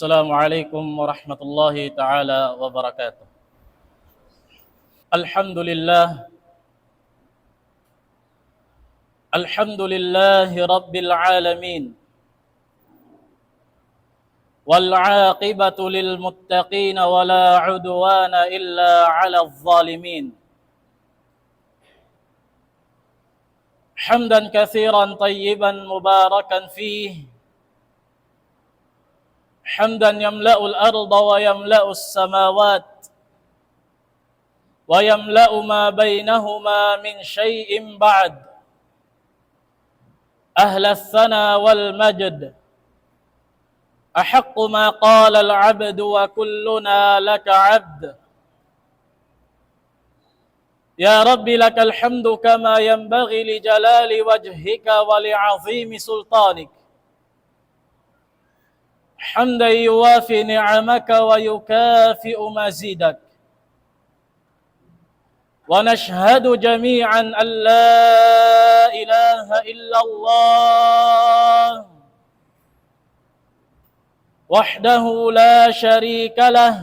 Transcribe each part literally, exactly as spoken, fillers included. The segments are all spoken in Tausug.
السلام عليكم ورحمة الله تعالى وبركاته. الحمد لله. الحمد لله رب العالمين. والعاقبة للمتقين ولا عدوان إلا على الظالمين. حمدا كثيرا طيبا مباركا فيه، حمدا يملأ الأرض ويملأ السماوات ويملأ ما بينهما من شيء بعد. أهل الثناء والمجد، أحق ما قال العبد وكلنا لك عبد. يا رب لك الحمد كما ينبغي لجلال وجهك ولعظيم سلطانك. حمدا يوافي نعمك ويكافئ مزيدك. ونشهد جميعا أن لا إله إلا الله وحده لا شريك له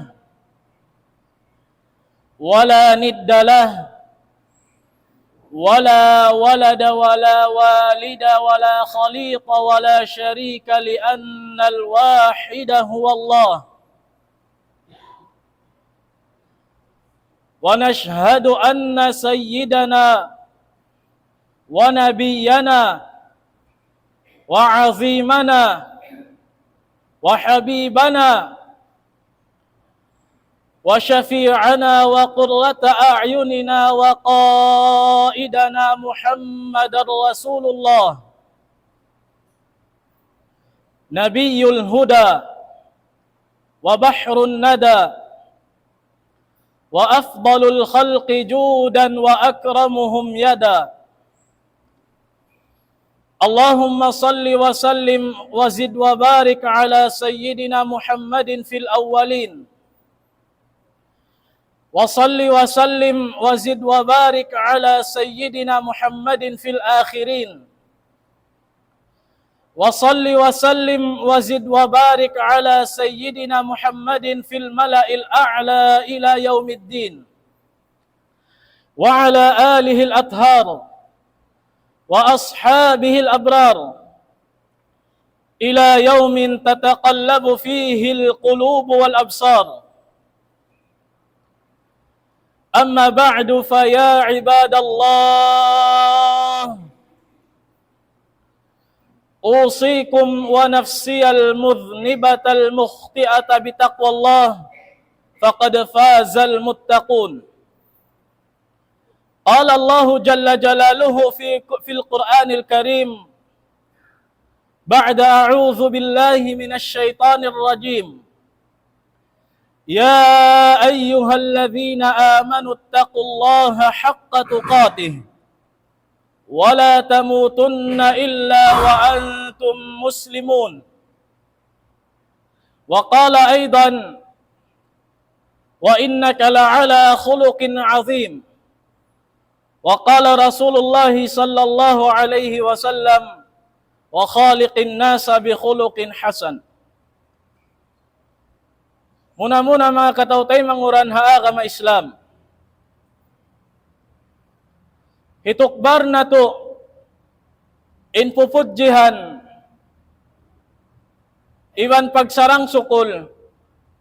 ولا ند له ولا ولد ولا والد ولا خليط ولا شريك، لأن الواحد هو الله. ونشهد أن سيدنا ونبينا وعظيمنا وحبيبنا وشفيعنا وقرة أعيننا وقائدنا محمدا رسول الله، نبي الهدى وبحر الندى وأفضل الخلق جودا وأكرمهم يدا. اللهم صل وسلم وزد وبارك على سيدنا محمد في الأولين، وصل وسلم وزد وبارك على سيدنا محمد في الآخرين، وصل وسلم وزد وبارك على سيدنا محمد في الملأ الأعلى إلى يوم الدين، وعلى آله الأطهار وأصحابه الأبرار إلى يوم تتقلب فيه القلوب والأبصار. أما بعد، فيا عباد الله، أوصيكم ونفسي المذنبة المخطئة بتقوى الله، فقد فاز المتقون. قال الله جل جلاله في، في القرآن الكريم بعد أعوذ بالله من الشيطان الرجيم: يا أيها الذين آمنوا اتقوا الله حق تقاته ولا تموتن إلا وأنتم مسلمون. وقال أيضا: وإنك لعلى خلق عظيم. وقال رسول الله صلى الله عليه وسلم: وخالق الناس بخلق حسن. Muna-muna, manga kataw-taymanghuran ha agama Islam, hitukbal natu' in pupudjihan iban pagsarang-sukul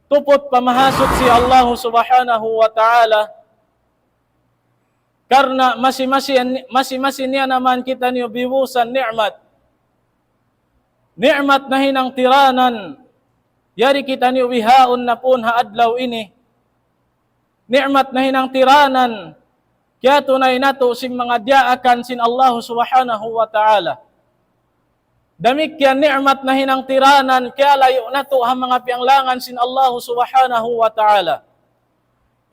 tuput pa Mahasuchi Allahu Subhanahu wa Ta'ala, karna' masi-masi, masi-masi niya na man kitaniyu bibusan ni'mat. Ni'mat nahinang tiranan, yari kitaniyu bihaun na pun ha adlaw ini. Ni'mat nahinang tiranan, kiyatunay natu' sin manga diyaakan sin Allahu Subhanahu wa Ta'ala. Damikkiyan ni'mat nahinang tiranan, kiyalayu' natu' ha manga piyanglangan sin Allahu Subhanahu wa Ta'ala.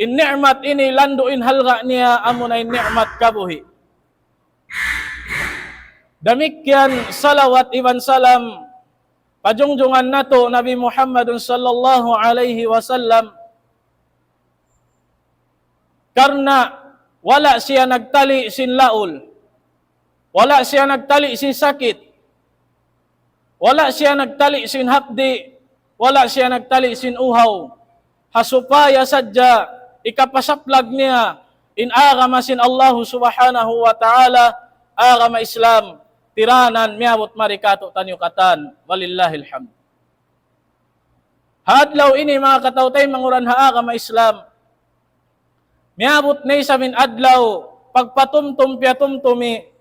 In ni'mat ini, landu' in halga' niya, amuna in ni'mat kabuhi'. Damikkiyan salawat iban salam pa jungjungan natu' Nabi Muhammadun sallallahu alayhi wasallam, karna' wala' siya nagtali' sin laul, wala' siya nagtali' sin sakit, wala' siya nagtali' sin hapdi', wala' siya nagtali' sin uhaw. Ha supaya sadja ikapasaplag niya in agama sin Allahu Subhanahu wa Ta'ala, agama Islam, tiranan miyabut mari katu'taniyu katan. Walillahil hamd. Ha adlaw ini, manga kataw-taymanghuran ha agama Islam, miyabut na isab in adlaw pagpatumtum piyatumtumi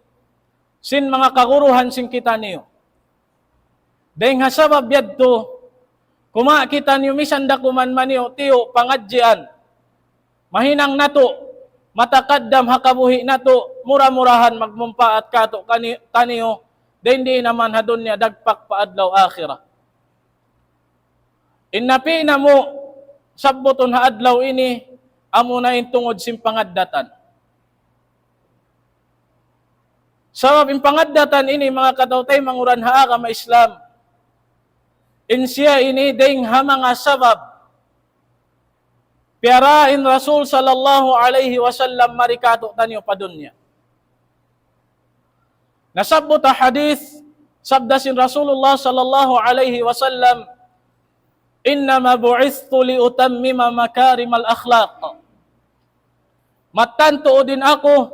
sin manga kaguruhan sin kitaniyu. Dayng ha sabab yadtu, kumawa' kitaniyu misan da kuman maniyu'-tiyu' pangadjian. Mahinang natu', matakaddam ha kabuhi' natu', mura-murahan magmumpaat katu' kani-, taniyu, dayng di naman ha dunya dagpak pa adlaw akhirat. In napinamu' sabbutun ha adlaw ini, amuna in tungud sin pangaddatan. Sabab in pangaddatan ini, manga kataw-taymanghuran ha agama Islam, in siya ini dayng ha manga sabab piyara in Rasul sallallahu alayhi wasallam mari katu'taniyu pa dunya. Nasabbut ha hadith, sabda sin Rasulullah sallallahu alayhi wasallam, إنما بعثت لأتمم مكارم الأخلاق. Mattan tuud in aku,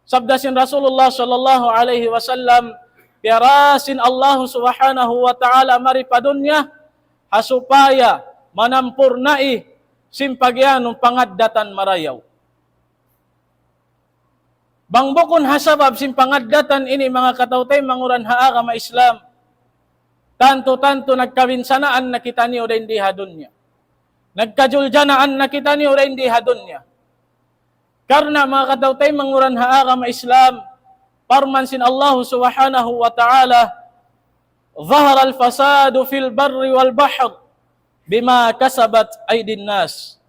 sabda sin Rasulullah sallallahu alayhi wasallam, piyara sin Allah Subhanahu wa Ta'ala mari pa dunya, ha supaya manampurnai sin pagiyanun pangaddatan marayaw. Bang bukun ha sabab sin pangaddatan ini, manga kataw-taymanghuran ha agama Islam, tantu-tantu nagkabinsanaan na kitaniyu dayng di ha dunya. Nagkajuljanaan na kitaniyu dayng di ha dunya. Karna', manga kataw-taymanghuran ha agama Islam, parman sin Allah Subhanahu wa Ta'ala, ظهر الفساد في البر والبحر بما كسبت أيدي الناس.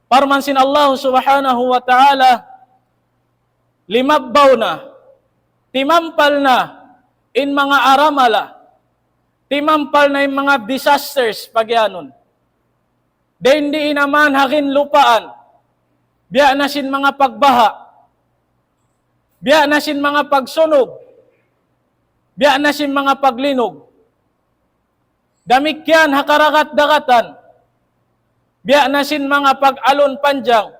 Parman sin Allah Subhanahu wa Ta'ala, limabbaw na, timampal na in manga aramala, timampal na in manga disasters pagiyanun. Dayng di naman ha ginlupaan, biya' na sin manga pagbaha, biya' na sin manga pagsunug, biya' na sin manga paglinug. Damikkiyan ha karagat-dagatan, biya' na sin manga pag-alun panjang.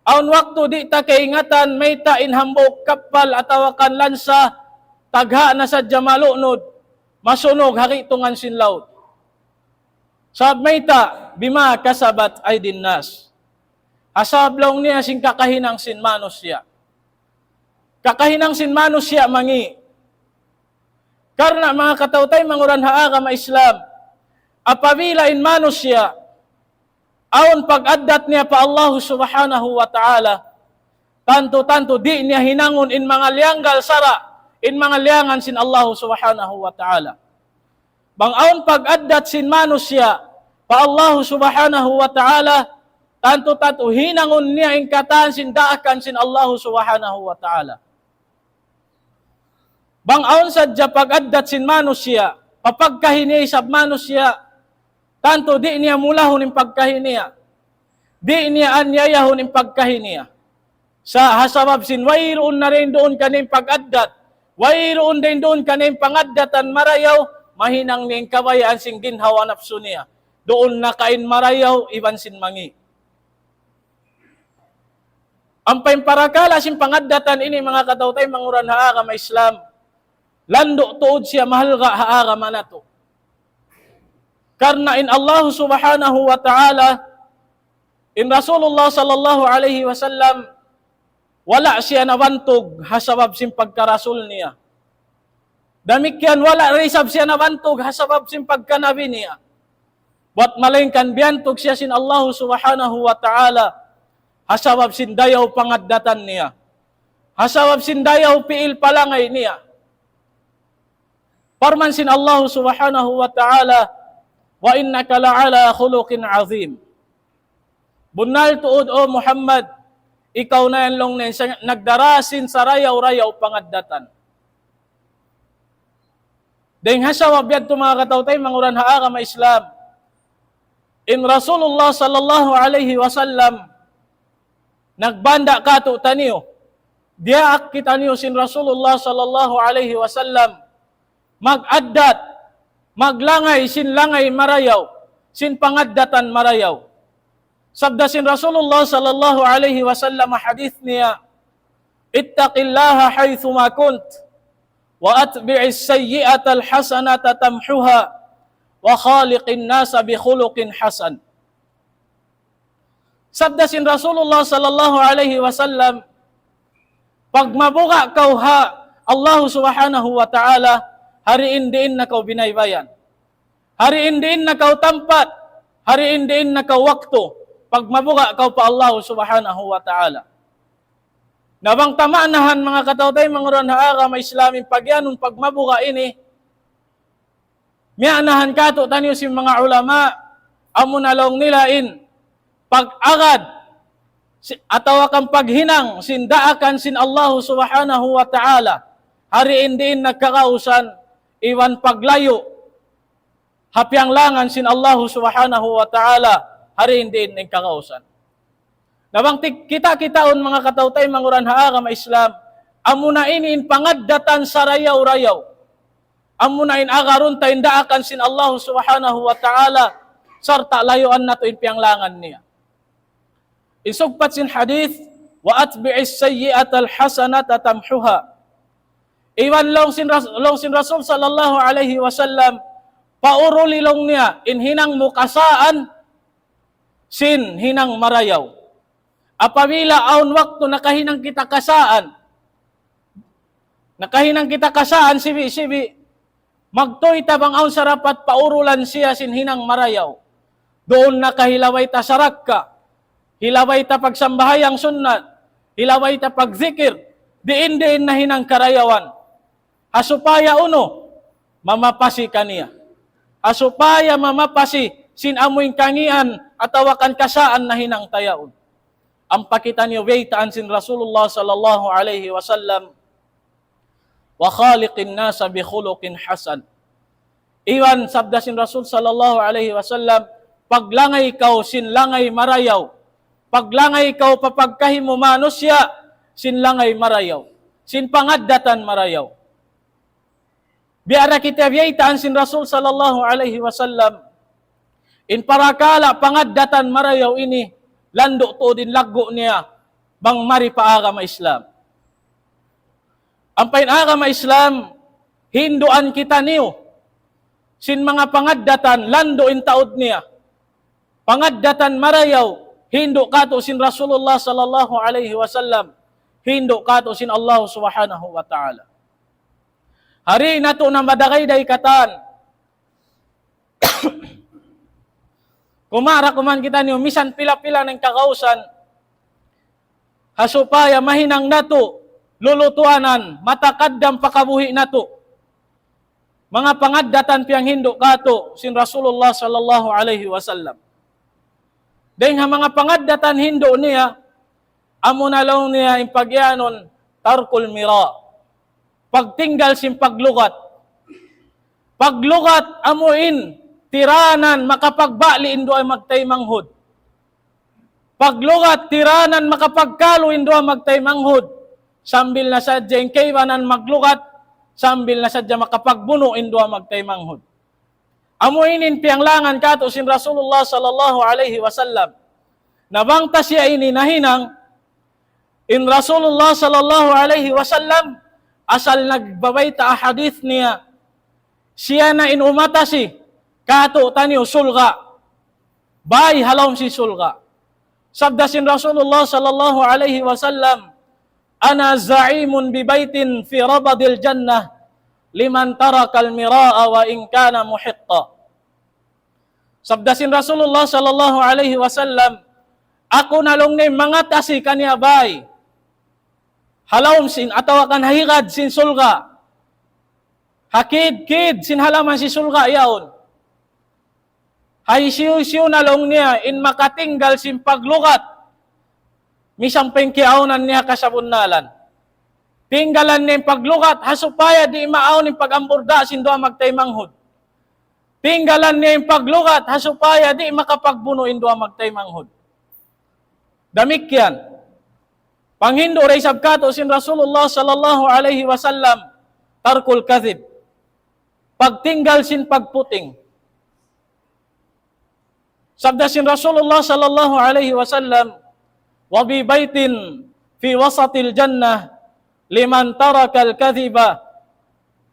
Awn waktu di' ta kaingatan mayta' in hambuuk kappal atawa kan lansa, tagha' na sadja malunud, masunug ha gi'tungan sin laut. Sabab mayta', بما كسبت أيدي الناس. Ha sabab laung niya sin kakahinang sin manusiya'. Kakahinang sin manusiya' mangi'. Karna', manga kataw-taymanghuran ha agama Islam, apabila in manusiya' awn pag-addat niya pa Allah Subhanahu wa Ta'ala, tantu-tantu di' niya hinangun in manga liyanggal sara', in manga liyangan sin Allah Subhanahu wa Ta'ala. Bang awn pag-addat sin manusiya' pa Allah Subhanahu wa Ta'ala, tantu-tantu hinangun niya in katan sin daakan sin Allah Subhanahu wa Ta'ala. Bang awn sadja pag-addat sin manusiya', papagkahi niya isab manusiya', tantu di' niya mulahun in pagkahi niya. Di' niya anyayahun in pagkahi niya. Sa' ha sabab sin wayruun na dayn duun kaniya in pag-addat, wayruun dayn duun kaniya in pangaddatan marayaw, mahinang niya in kabayaan sin ginhawa napsu niya. Duun na kain marayaw, iban sin mangi'. Ampa in parakala' sin pangaddatan ini, manga kataw-taymanghuran ha agama Islam, landu' tuud siya mahalga' ha agama natu'. Karna' in Allah Subhanahu wa Ta'ala, in Rasulullah sallallahu alayhi wasallam, wala' siya nabantug ha sabab sin pagkarasul niya. Damikkiyan wala' da isab siya nabantug ha sabab sin pagkanabi niya. Buwat malaingkan biyantug siya sin Allah Subhanahu wa Ta'ala ha sabab sin dayaw pangaddatan niya, ha sabab sin dayaw pi'il palangay niya. Parman sin Allah Subhanahu wa Ta'ala, وإنك لعلى خلق عظيم. Bunnal tuud, O Muhammad, ikaw na yan laung niya in sa-, nagdara sin sarayaw-rayaw pangaddatan. Dayng ha sabab yadtu, manga kataw-taymanghuran ha agama Islam, in Rasulullah sallallahu alayhi wasallam nagbanda' katu'taniyu, diyaak kitaniyu sin Rasulullah sallallahu alayhi wasallam mag-addat, maglangay sin langay marayaw, sin pangaddatan marayaw. Sabda sin Rasulullah sallallahu alayhi wasallam ha hadith niya, اتق الله حيثما كنت وأتبع السيئة الحسنة تمحها وخالق الناس بخلق حسن. Sabda sin Rasulullah sallallahu alayhi wasallam, pagmabuga' kaw ha Allah subhanahu wa ta'ala, ha diin-diin na kaw binaybayan. Ha diin-diin na kaw tampat, ha diin-diin na kaw waktu, pagmabuga' kaw pa Allah subhanahu wa ta'ala. Na bang ta maanahan manga kataw-taymanghuran ha agama Islam in pagiyanun pagmabuga' ini, miyanahan katu'taniyu sin manga ulama, amu na laung nila in pag-agad si-, atawa kan paghinang sin daakan sin Allah subhanahu wa ta'ala, ha diin-diin na kagausan, iban paglayu' ha piyanglangan sin Allah subhanahu wa ta'ala, ha diin-diin na kagausan. Na bang ti-, kita-kitaun manga kataw-taymanghuran ha agama Islam, amu na ini in pangaddatan sarayaw-rayaw. Amu na in agarun ta in daakan sin Allah subhanahu wa ta'ala, sarta' layuan natu' in piyanglangan niya. In sugpat sin hadith, وأتبع السيئة الحسنة تمحها. Iban laung sin Ras-, laung sin Rasul sallallahu alayhi wasallam, pauruli laung niya in hinang mu kasaan sin hinang marayaw. Apabila awn waktu nakahinang kita kasaan, nakahinang kita kasaan sibi'-sibi', magtuy ta bang awn sarapat paurulan siya sin hinang marayaw. Duun na ka hilaway ta sarakka, hilaway ta pagsambahayang sunnat, hilaway ta pagzikir, diin-diin na hinang karayawan. Ha supaya unu, mamapasi kaniya. Ha supaya mamapasi sin amuin kangīan atawa kan kasaan nahinang ta yaun. Ampa kitaniyu baytaan sin Rasulullah sallallahu alayhi wasallam, وخالق الناس بخلق حسن. Iban sabda sin Rasul sallallahu alayhi wasallam, paglangay kaw sin langay marayaw. Paglangay kaw pa pagkahi mu manusiya' sin langay marayaw, sin pangaddatan marayaw. Biya' da kita biyaytaan sin Rasul sallallahu alayhi wasallam, in parakala' pangaddatan marayaw ini, landu' tuud in laggu' niya bang mari pa agama Islam. Ampa in agama Islam, hinduan kitaniyu sin manga pangaddatan, landu' in taud niya. Pangaddatan marayaw, hindu' katu' sin Rasulullah sallallahu alayhi wasallam, hindu' katu' sin Allah subhanahu wa ta'ala. Hari natu' na madagay-dagay katan. Kumara kuman kitaniyu, misan pila-pila na in kagausan, ha supaya mahinang natu', lulutuanan, matakaddam pa kabuhi' natu'. Manga pangaddatan piyanghindu' katu' sin Rasulullah sallallahu alayhi wasallam. Dayng ha manga pangaddatan hindu' niya, amu na laung niya in pagiyanun ترك المراء. Pagtinggal sin paglugat. Paglugat amu in tiranan makapagbali' in duwa magtaymanghud. Paglugat tiranan makapagkalu in duwa magtaymanghud. Sambil na sadja in kaibanan maglugat, sambil na sadja makapagbunu' in duwa magtaymanghud. Amu ini in piyanglangan katu' sin Rasulullah sallallahu alayhi wasallam. Na bang ta siya ini nahinang, in Rasulullah sallallahu alayhi wasallam, asal nagbabayta' hadith niya, siya na in umatasi katu'taniyu surga', bay ha lawm sin surga'. Sabda sin Rasulullah sallallahu alayhi wasallam, أنا زعيم ببيت في ربض الجنة لمن ترك المراء وإن كان محقا. Sabda sin Rasulullah sallallahu alayhi wasallam, aku na laung niya mangatasi kaniya bay ha lawm sin, atawa kan ha higad sin surga'. Ha kid-kid sin halaman sin surga' yaun. Ha hisiyu-siyu na laung niya in makatinggal sin paglugat, misan pa in kiyaawnan niya kasabunnalan. Tinggalan niya in paglugat, ha supaya di' maawn in pag-amburda sin duwa magtaymanghud. Tinggalan niya in paglugat, ha supaya di' makapagbunu' in duwa magtaymanghud. Damikkiyan. Panghindu' da isab katu' sin Rasulullah sallallahu alayhi wasallam, ترك الكذب. Pagtinggal sin pagputing. Sabda sin Rasulullah sallallahu alayhi wasallam, وببيت في وسط الجنة لمن ترك الكذب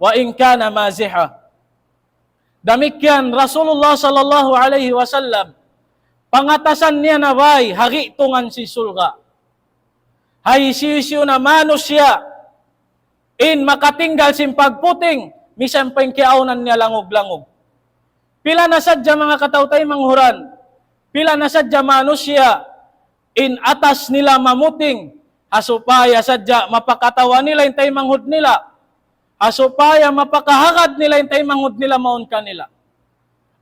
وإن كان مازحا. Damikkiyan Rasulullah sallallahu alayhi wasallam, pangatasan niya na bay ha gi'tungan sin surga'. Ha hisiyu-siyu na manusiya' in makatinggal sin pagputing, misan pa in kiyaawnan niya langug-langug. Pila na sadja manga kataw-taymanghuran, pila na sadja manusiya' in atas nila mamuting, ha supaya sadja mapakatawa nila in taymanghud nila, ha supaya mapakahagad nila in taymanghud nila mawn kanila.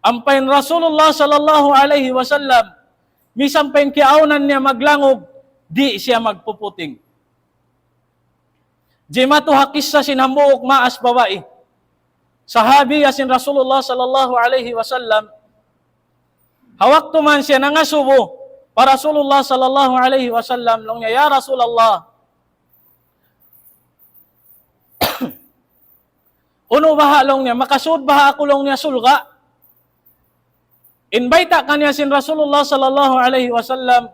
Ampa in Rasulullah sallallahu alayhi wasallam, misan pa in kiyaawnan niya maglangug, di' siya magpuputing. Jimatu ha kissa sin hambuuk maas babai. Sahabiya sin Rasulullah sallallahu alayhi wasallam. Ha waktu man siya nangasubu pa Rasulullah sallallahu alayhi wasallam, laung niya, "Ya Rasulullah, unu baha'," laung niya, "makasud baha' aku," laung niya, "surga'?" In bayta' kaniya sin Rasulullah sallallahu alayhi wasallam,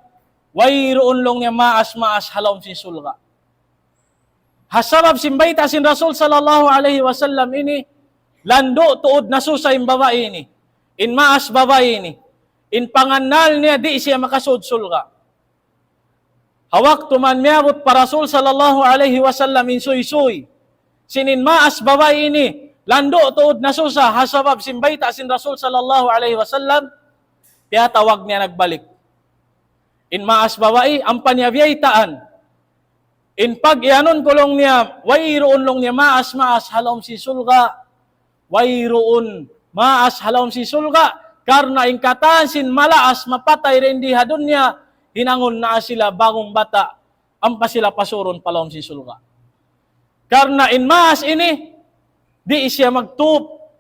"Wayruun," laung niya, "maas-maas ha lawm sin surga'." Ha sabab sin bayta' sin Rasul sallallahu alayhi wasallam ini, landu' tuud nasusa in babai ini, in maas babai ini, in pangannal niya di' siya makasud surga'. Ha waktu man miyabut pa Rasul sallallahu alayhi wasallam in suysuy sin in maas babai ini, landu' tuud nasusa ha sabab sin bayta' sin Rasul sallallahu alayhi wasallam, piyatawag niya nagbalik in maas babai, ampa niya biyaytaan. In pag-iyanun ku, laung niya, wayruun, laung niya, maas-maas ha lawm sin surga'. Wayruun maas ha lawm sin surga'. Karna' in katan sin maas mapatay dayn di ha dunya, hinangun na sila bang bata', ampa sila pasurun pa lawm sin surga'. Karna' in maas ini, di' siya magtup,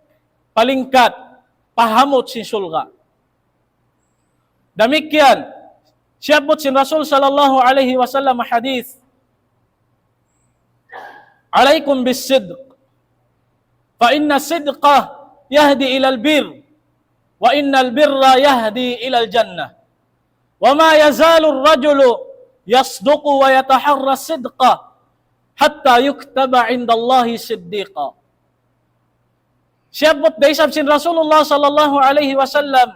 palingkat, pa hamut sin surga'. Damikkiyan, siyabbut sin Rasul sallallahu alayhi wasallam hadith, "عليكم بالصدق، فإن الصدق يهدي إلى البر، وإن البر يهدي إلى الجنة، وما يزال الرجل يصدق ويتحرى الصدق حتى يكتب عند الله صديقا." Siyabbut da isab sin Rasulullah sallallahu alayhi wasallam,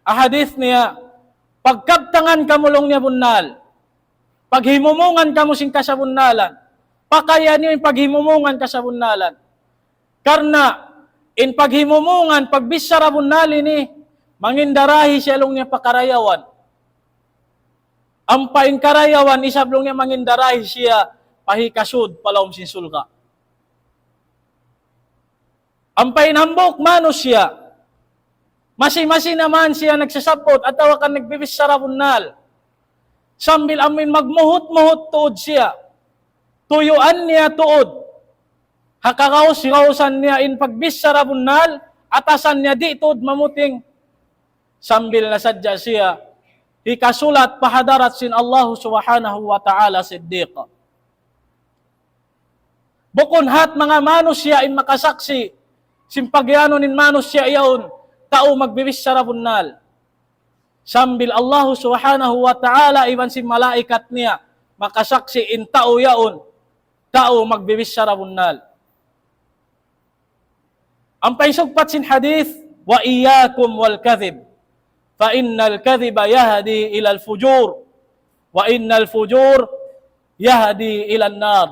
ha hadith niya, "Pagkabtangan kamu," laung niya, "bunnal. Paghimumungan kamu sin kasabunnalan. Pakaya niyu in paghimumungan kasabunnalan. Karna' in paghimumungan, pagbichara bunnal ini, mangindarahi siya," laung niya, "pa karayawan. Ampa in karayawan, isab," laung niya, "mangindarahi siya pa hikasud pa lawm sin surga'." Ampa in hambuuk manusiya', masi-masi na man siya nagsasabbut atawa kan nagbibichara bunnal. Sambil amuin magmuhut-muhut tuud siya. Tuyuan niya tuud. Ha kagaus-gausan niya in pagbichara bunnal, atasan niya di' tuud mamuting. Sambil na sadja siya hikasulat pa hadarat sin Allah Subhanahu wa Ta'ala Siddiq. Bukun hat manga manusiya' in makasaksi' sin pagiyanun in manusiya' yaun, tau magbibichara bunnal. Sambil Allah Subhanahu wa Ta'ala iban sin malaikat niya makasaksi' in tau yaun, tau magbibichara bunnal. Ampa in sugpat sin hadith, "وإياكم والكذب، فإن الكذب يهدي إلى الفجور، وإن الفجور يهدي إلى النار،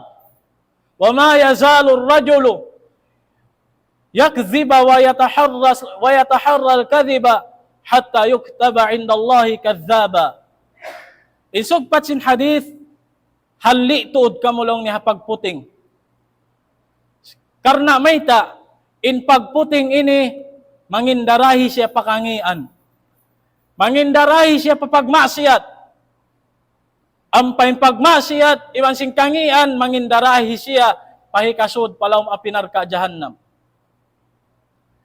وما يزال الرجل يكذب ويتحرى، ويتحرى الكذب حتى يكتب عند الله كذابا." In sugpat sin hadith, "Halli' tuud kamu," laung niya, "ha pagputing. Karna' mayta', in pagputing ini, mangindarahi siya pa kangīan. Mangindarahi siya pa pagmaksiyat. Ampa in pagmaksiyat, iban sin kangīan, mangindarahi siya pa hikasud pa lawm api narka' jahannam."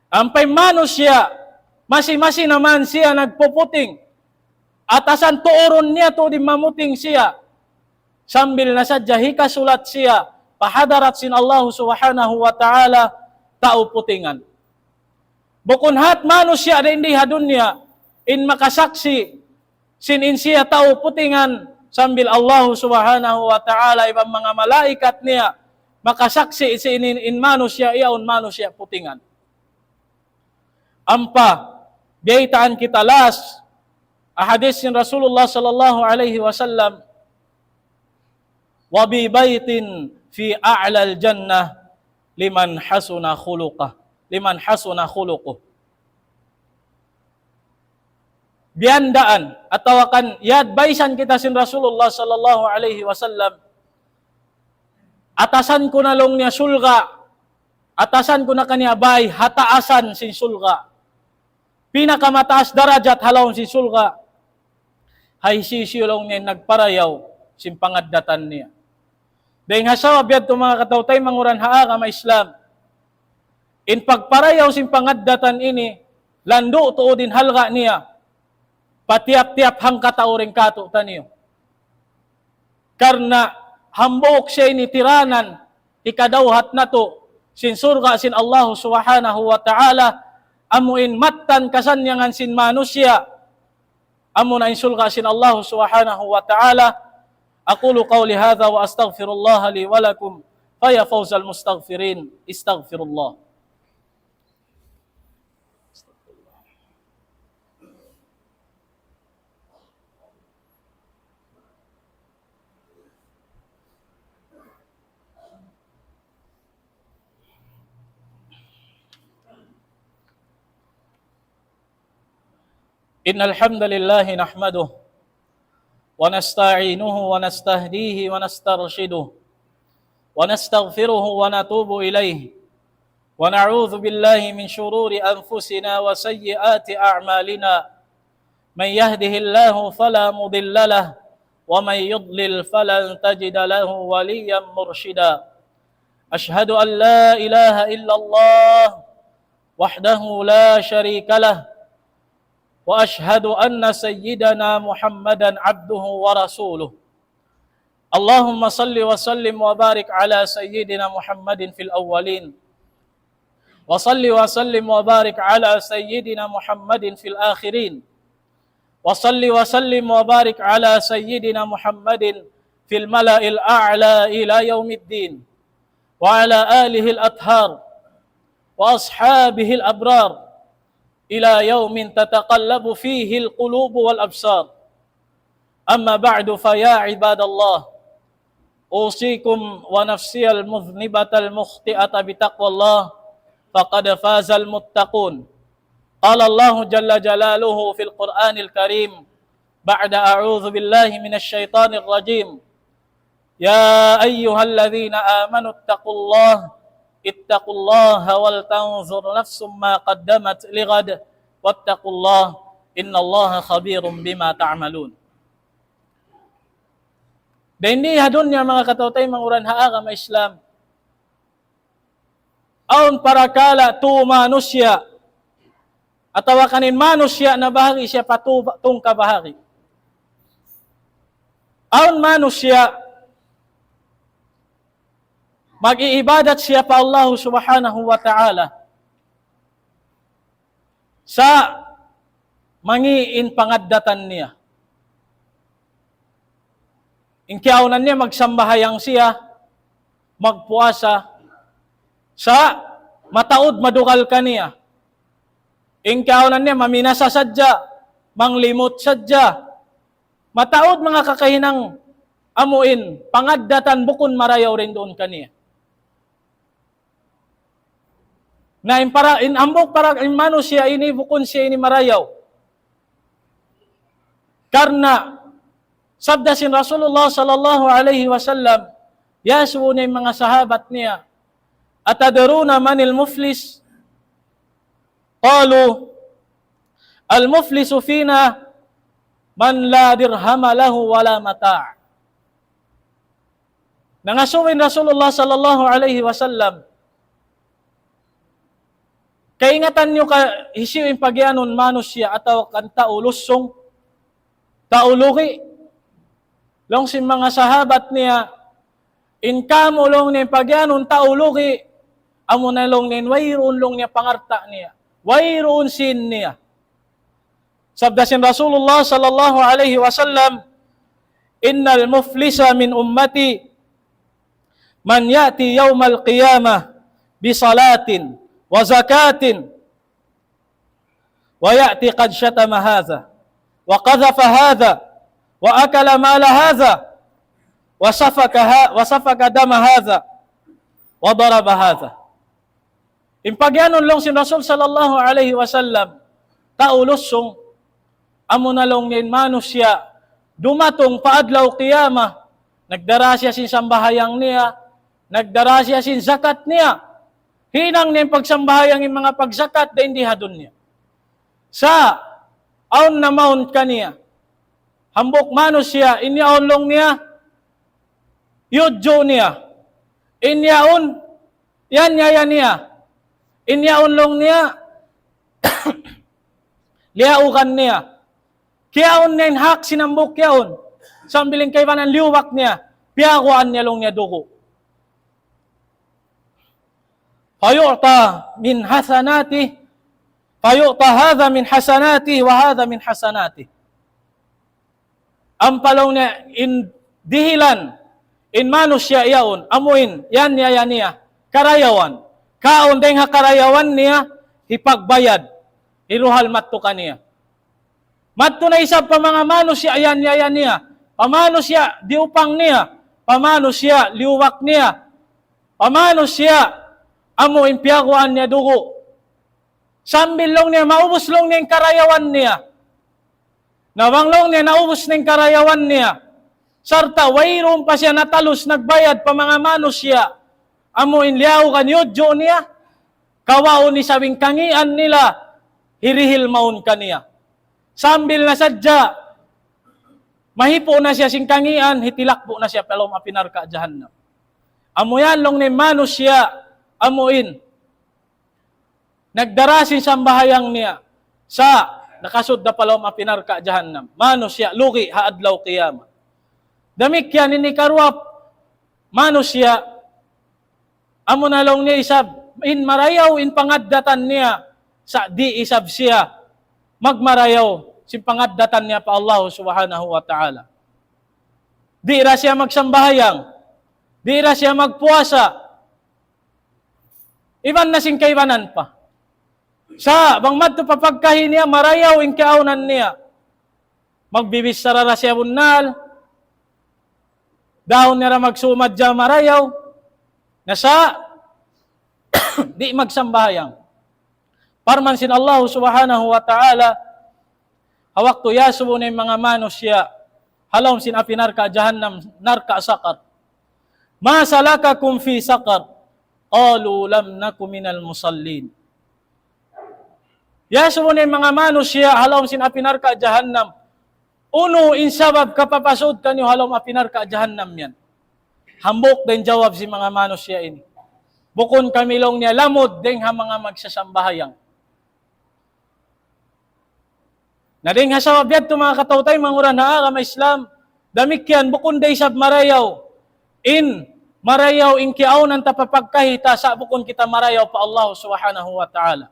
Ampa in manusiya', masi-masi na man siya nagpuputing. Atasan tuurun niya tuud in mamuting siya. Sambil na sadja hikasulat siya pa hadarat sin Allah Subhanahu wa Ta'ala, tau putingan. Bukun hat manusiya' dayn di ha dunya in makasaksi' sin in siya tau putingan, sambil Allah Subhanahu wa Ta'ala iban manga malaikat niya makasaksi' sin in, in manusiya' yaun manusiya' putingan. Ampa, biyaytaan kita last, ha hadith sin Rasulullah sallallahu alayhi wasallam, وببيت في أعلى الجنة لمن حسن خلقه، لمن حسن خلقه. Biyandaan, atawa kan, yadvisean kita sin Rasulullah sallallahu alayhi wasallam, atasan ku na laung niya surga', atasan ku na kaniya bay, ha taasan sin surga'. Pinakamataas darajat ha lawm sin surga'. Ha hisiyu-siyu laung niya in nagparayaw sin pangaddatan niya. Dayn ha sabab yadtu manga kataw-taymanghuran ha agama Islam. In pagparayaw sin pangaddatan ini, landu' tuud in halga' niya. Pa tiyap-tiyap hangkatau dayn kātu'niyu. Karna' hambuuk siya ini tiranan, hikadawhat natu', sin surga' sin Allah Subhanahu wa Ta'ala, amu in mattan kasannyangan sin manusiya', amu na in surga' sin Allah Subhanahu wa Ta'ala. أقول قولي هذا وأستغفر الله لي ولكم، فيا فوز المستغفرين، استغفروا الله. إن الحمد لله نحمده ونستعينه ونستهديه ونسترشده ونستغفره ونتوب إليه، ونعوذ بالله من شرور أنفسنا وسيئات أعمالنا. من يهده الله فلا مضل له، ومن يضلل فلن تجد له وليا مرشدا. أشهد أن لا إله إلا الله وحده لا شريك له، وأشهد أن سيدنا محمدا عبده ورسوله. اللهم صل وسلم وبارك على سيدنا محمد في الأولين، وصل وسلم وبارك على سيدنا محمد في الآخرين، وصل وسلم وبارك على سيدنا محمد في الملأ الأعلى إلى يوم الدين، وعلى آله الأطهار وأصحابه الأبرار إلى يوم تتقلب فيه القلوب والأبصار. أما بعد، فيا عباد الله، أوصيكم ونفسي المذنبة المخطئة بتقوى الله، فقد فاز المتقون. قال الله جل جلاله في القرآن الكريم بعد أعوذ بالله من الشيطان الرجيم: يا أيها الذين آمنوا اتقوا الله، اتقوا الله ولتنظر نفس ما قدمت لغد، واتقوا الله، إن الله خبير بما تعملون. Dayn di ha dunya, manga kataw-taymanghuran ha agama Islam, awn parakala' tu manusiya', atawa kan in manusiya' nabahagi' siya pa tu, tungka bahagi'. Awn manusiya' mag-iibadat siya pa Allah Subhanahu wa Ta'ala. Sa' mangi' in pangaddatan niya. In kiyaunan niya magsambahayang siya, magpuasa, sa' mataud madugal kaniya. In kiyaunan niya maminasa sadja, manglimut sadja. Mataud manga kakahinang amu in pangaddatan bukun marayaw dayn duun kaniya. Na in para, in hambuuk para, in manusiya' ini bukun siya ini marayaw. Karna' sabda sin Rasulullah sallallahu alayhi wasallam, iyasubu niya in manga sahabat niya, أتدرون من المفلس؟ قالوا: المفلس فينا من لا درهم له ولا متاع. Nangasubu in Rasulullah sallallahu alayhi wasallam, kaingatan niyu ka hisiyu in pagiyanun manusiya' atawa kan tau lusung, tau lugi'? Laung sin manga sahabat niya, in kamu laung niya in pagiyanun tau lugi', Amuna laung niya in wayruun laung niya pangalta' niya. Wayruun sīn niya. Sabda sin Rasulullah sallallahu alayhi wasallam, إن المفلس من أمتي من يأتي يوم القيامة بصلاة وزكاة ويأتي قد شتم هذا وقذف هذا وأكل مال هذا وسفك ها-، وسفك دم هذا وضرب هذا. In pagiyanun laung sin Rasul sallallahu alayhi wasallam, tau lusung, amuna laung niya in manusiya', dumatung pa adlaw qiyamah, nagdara siya sin sambahayang niya, nagdara siya sin zakat niya, hinang niya in pagsambahayang in manga pagzakat dayn di ha dunya. Sa', awn na mawn kaniya. Hambuuk manusiya', in yaun laung niya, yudju' niya. In yaun, yan niya, yan niya. In yaun laung niya, liyaugan niya. Kiyaun niya in hak sin hambuuk yaun. Sambil in kaibanan liyubak niya. Piyaguwaan niya laung niya dugu'. فيعطى من حسناته، فيعطى هذا من حسناته وهذا من حسناته. Ampa laung niya in dihilan, in manusiya' yaun, amu in, yan niya, yan niya, karayawan. Kaun dayn ha karayawan niya, hipagbayad, hiruhal madtu kaniya. Madtu na isab pa manga manusiya' yan niya, yan niya. Pa manusiya' diyupang niya. Pa manusiya' liyubak niya. Pa manusiya' amu in piyaguwaan niya dugu'. Sambil laung niya, maubus laung niya in karayawan niya. Na bang laung niya, naubus na in karayawan niya. Sarta' wayruun pa siya natalus nagbayad pa manga manusiya'. Amu in liyaugan yudju' niya. Kawaun isab in kangīan nila, hirihil mawn kaniya. Sambil na sadja, mahipu' na siya sin kangīan, hitilakbu' na siya pa lawm api narka' jahannam. Amu yan laung niya in manusiya', amu in, nagdara sin sambahayang niya, sa' nakasud da pa lawm api narka' jahannam. Manusiya', lugi' ha adlaw qiyamah. Damikkiyan in hikaruwa, manusiya', amuna laung niya isab, in marayaw in pangaddatan niya, sa' di' isab siya magmarayaw sin pangaddatan niya pa Allah Subhanahu wa Ta'ala. Di' ra siya magsambahayang, di' ra siya magpuasa, iban na sin kaibanan pa. Sa' bang madtu pa pagkahi niya, marayaw in kiyaawnan niya. Magbibichara ra siya bunnal. Dayn niya ra magsumadja marayaw. Na sa' di' magsambahayang. Parman sin Allah Subhanahu wa Ta'ala, ha waktu iyasubu niya in manga manusiya' ha lawm sin api narka' jahannam, narka' saqar. ما سلككم في سقر؟ قالوا لم نك من المصلين. Iyasubu niya in manga manusiya' ha lawm sin api narka' jahannam. Unu in sabab kapapasud kaniyu ha lawm api narka' jahannam yan? Hambuuk da in jawab sin manga manusiya' ini. Bukun kami laung niya lamud dayn ha manga magsasambahayang. Na dayn ha sabab yadtu manga kataw-taymanghuran ha agama Islam, damikkiyan bukun da isab marayaw in, marayaw in kiyaawnan ta pa pagkahi ta sa' bukun kita marayaw pa Allah Subhanahu wa Ta'ala.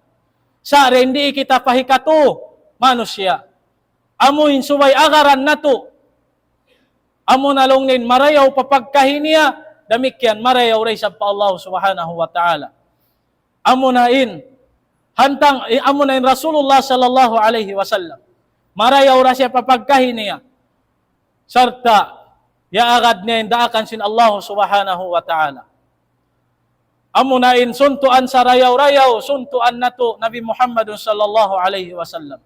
Sa' dayn di kita pa hikatu manusiya'. Amu in subay agaran natu'. Amuna laung niya in marayaw pa pagkahi niya, damikkiyan marayaw da isab pa Allah Subhanahu wa Ta'ala. Amuna in, hantang, eh, amuna in Rasulullah sallallahu alayhi wasallam. Marayaw da siya pa pagkahi niya. Sarta', iyaagad niya in daakan sin Allah Subhanahu wa Ta'ala. Amuna in suntuan sarayaw-rayaw, suntuan natu' Nabi Muhammadun sallallahu alayhi wasallam.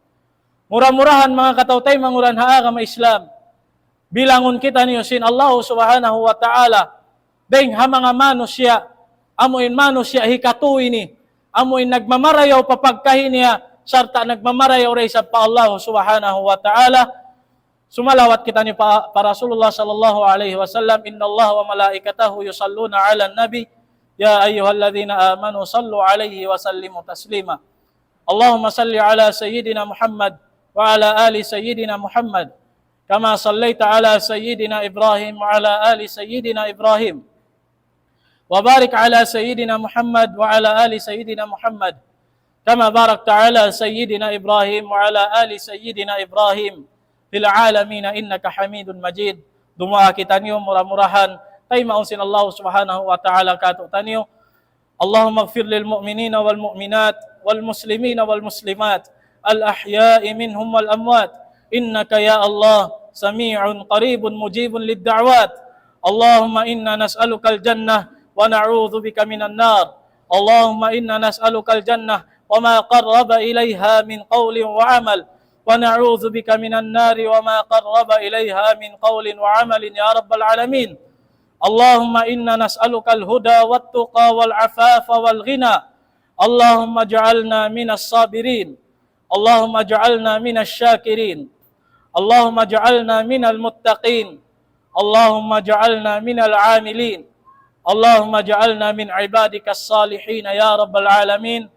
Mura-murahan manga kataw-taymanghuran ha agama Islam. Bilangun kitaniyu sin Allah Subhanahu wa Ta'ala. Dayn ha manga manusiya', amu in manusiya' hikatu ini. Amu in nagmamarayaw pa pagkahi niya, sarta' nagmamarayaw da isab pa Allah Subhanahu wa Ta'ala. Sumalawat kitaniyu pa, pa Rasulullah sallallahu alayhi wasallam, إن الله وملائكته يصلون على النبي، يا أيها الذين آمنوا صلوا عليه وسلموا تسليما. اللهم صل على سيدنا محمد وعلى آل سيدنا محمد، كما صليت على سيدنا إبراهيم وعلى آل سيدنا إبراهيم. وبارك على سيدنا محمد وعلى آل سيدنا محمد كما باركت على سيدنا إبراهيم وعلى آل سيدنا إبراهيم في العالمين إنك حميد مجيد. Duwaa kitaniyu, mura-murahan taymaun sin Allah Subhanahu wa Ta'ala kātu'niyu. اللهم اغفر للمؤمنين والمؤمنات والمسلمين والمسلمات الأحياء منهم والأموات إنك يا الله سميع قريب مجيب للدعوات. اللهم إنا نسألك الجنة ونعوذ بك من النار. اللهم إنا نسألك الجنة وما قرب إليها من قول وعمل، ونعوذ بك من النار وما قرب إليها من قول وعمل يا رب العالمين. اللهم إنا نسألك الهدى والتقى والعفاف والغنى. اللهم اجعلنا من الصابرين. اللهم اجعلنا من الشاكرين. اللهم اجعلنا من المتقين. اللهم اجعلنا من العاملين. اللهم اجعلنا من عبادك الصالحين يا رب العالمين.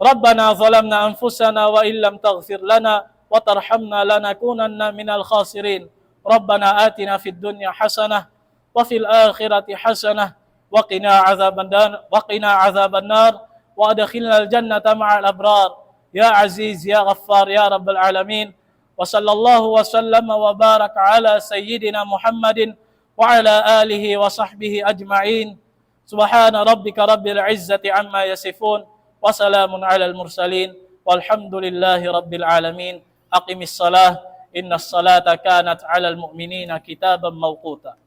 ربنا ظلمنا أنفسنا وإن لم تغفر لنا وترحمنا لنكونن من الخاسرين. ربنا آتنا في الدنيا حسنة وفي الآخرة حسنة وقنا عذاب النار، وقنا عذاب النار، وأدخلنا الجنة مع الأبرار يا عزيز يا غفار يا رب العالمين. وصلى الله وسلم وبارك على سيدنا محمد وعلى آله وصحبه أجمعين. سبحان ربك رب العزة عما يصفون، وسلام على المرسلين، والحمد لله رب العالمين. أقم الصلاة، إن الصلاة كانت على المؤمنين كتابا موقوتا.